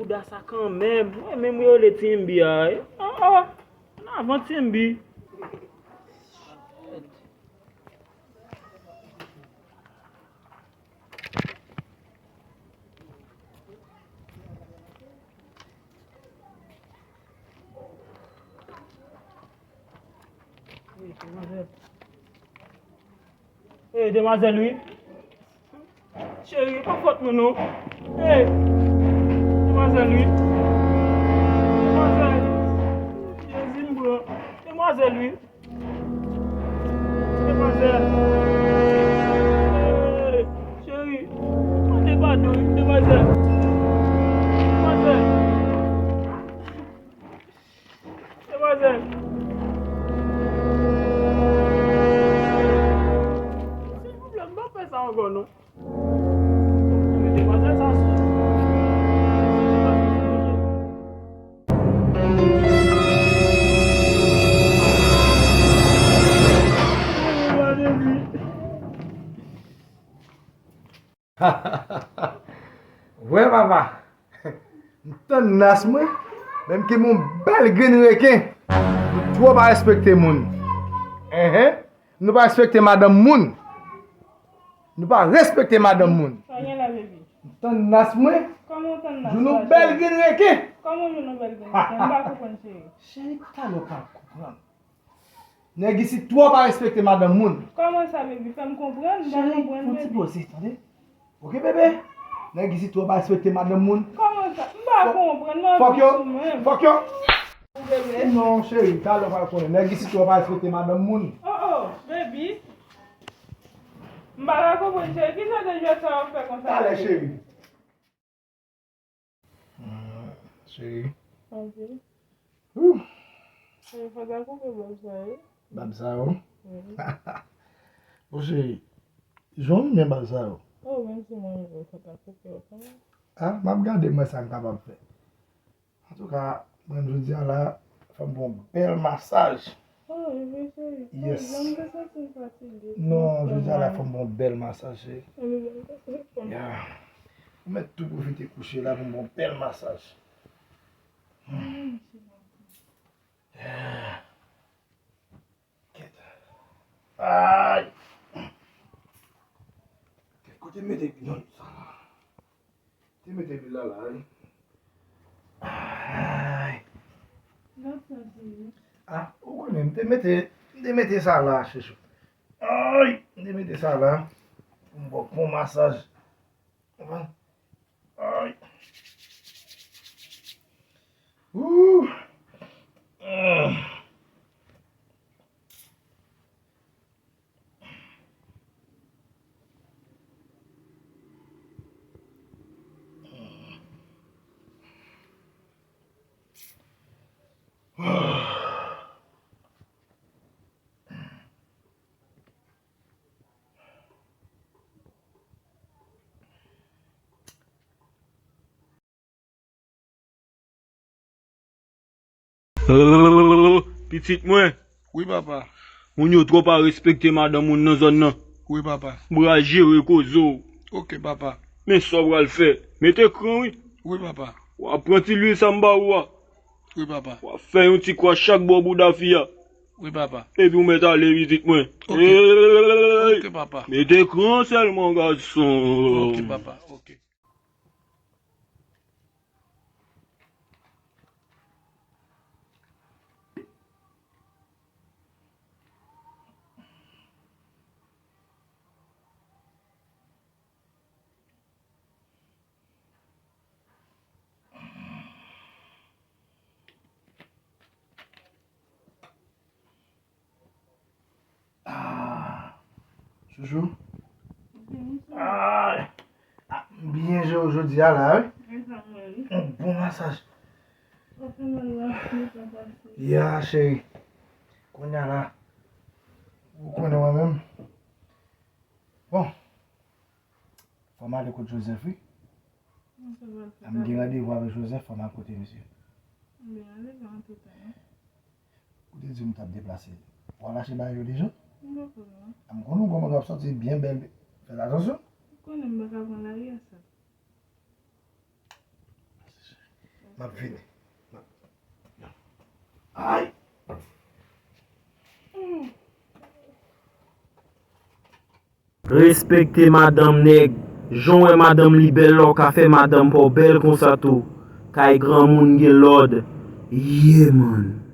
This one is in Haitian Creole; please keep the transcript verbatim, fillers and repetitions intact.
Bouda sa kanmenm. Mwen menm yo rele Timbi a, wi. Oh, oh. Ann avan Timbi. Ey, demwazèl, wi. Cheri, pa fòt mwen non. Ey, demwazèl, wi. Demwazèl. Jezi m pran. Demwazèl, wi. Demwazèl. Ey, cheri, mande padon, wi, demwazèl. Demwazèl. Demwazèl. Silvouplè, m p ap fè sa ankò non. Demwazèl sa sou. Wè papa, m tann nas mwen, men m kenbe yon bèl grenn reken. Nou twò pa respekte moun. Enhen. Nou pa respekte madanm moun. Nou pa respekte madanm moun. Sa gen la, baby? M tann nas mwen. Kòman w tann nas la, cheri? Jwenn yon bèl grenn reken. Kòman w jwenn yon bèl grenn reken? M pa konprann, cheri. Cheri, talè w pral konprann. Nèg isit twò pa respekte madanm moun. Kòman sa, baby? Fè m konprann, m pa konprann, baby. Cheri, fon ti poze, tande? Oke, bebe? Nèg isit twò pa respekte madanm moun. Kòman sa? M pa konprann, m anvi sou mwen. Fòk yo, fòk yo. Ou bebe? Non, cheri, talè w pral konnen. Nèg isit twò pa respekte madanm moun. Oh, oh, baby. M pa ka konprann, cheri. Ki jan de jwèt sa w ap fè konsa, cheri? Talè, cheri. Hmm, cheri. Anvi. Ouh. Cheri, fò ta koupe bab sa yo. Bab sa yo? Wi. Bon, cheri, jan w renmen bab sa yo? Oh, menm si mwen renmen, fò ta koupe yo kanmenm. Ah, m ap gade mwen sa m kapab fè. Antouka, mwen jodi a la, fò m ba w yon bèl masaj. Oh, wi, cheri. Yes. Jan m te santi m fatige. Non, jodi a la, fò m ba w yon bèl masaj, cheri. Wi, jan m te santi m. Ya. Ou mèt tou pwofite kouche la pou m ba w yon bèl masaj. Hmm. Ya. Kèt. Ay. Kèt, kote m mete bidon sa la? Te mete lwil la la, wi. Ay. Ah, ou konnen, m te mete, m te mete sa la, chouchou. Ay, m te mete sa la. Pou m ba w bon masaj. Konprann? Ay. Ooh. Ah. Pitit mwen. Wi, papa. Moun yo twò pa respekte madanm moun nan zòn nan. Wi, papa. M pral jere koze w. Oke, papa. Men sa w pral fè. Mete kran, wi. Wi, papa. W a pran ti lwil sa m ba ou a. Wi, papa. W a fè yon ti kwa chak bò bouda fi a. Wi, papa. Epi w mèt ale, pitit mwen. Oke. Ey! Oke, papa. Mete kran sèlman, gason. Oke, papa. Oke. Ah, chouchou. Ay, ah, m byen jwe w jodi a la, wi. Yon bon masaj. Ya, cheri. Kounye a la, ou konnen mwen menm. Bon. Fò m ale kot Joseph, wi. Sa w pral fè? M gen randevou avèk Joseph, fò m al kote misye. Ebyen, ale, pa antre tan, non. Ou te di m t ap deplase. W al achte bagay yo deja? M pa konnen, non. A, m konnen w kòmanse ap sòti byen bèl. Fè atansyon. Ou konnen m pa ka pran lari a sèl. M ap vini. Ay. Respekte madanm nèg. Jan w wè madanm li bèl la, w ka fè madanm pa w bèl konsa tou. Kay granmoun gen lòd. Yeah man.